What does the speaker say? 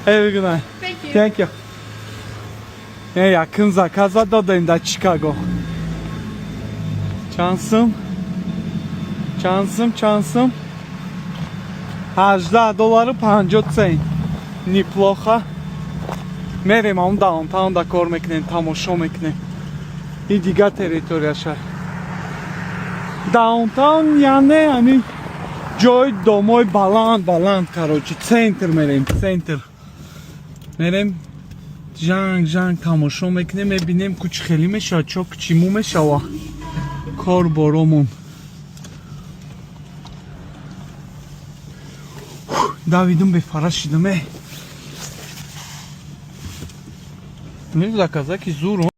Have a good night. Thank you. Thank you. Якум заказа додем дар Чикаго. Чанд сум? Чанд сум? Чанд сум? 18 доллару 50 цент. Неплохо. Мерем он downtown да, кор мекунем, тамошо мекунем. И дигар территорияша. Downtown яъне ҳамин ҷои домои баланд баланд, короче, центр мерем, центр. Мерем, жанг жанг тамошо мекунем, мебинем, ку чӣ хелӣ мешавад, чо чиму мешава кор боромон. Давидум, бефара шидам, е. Заказаки зур.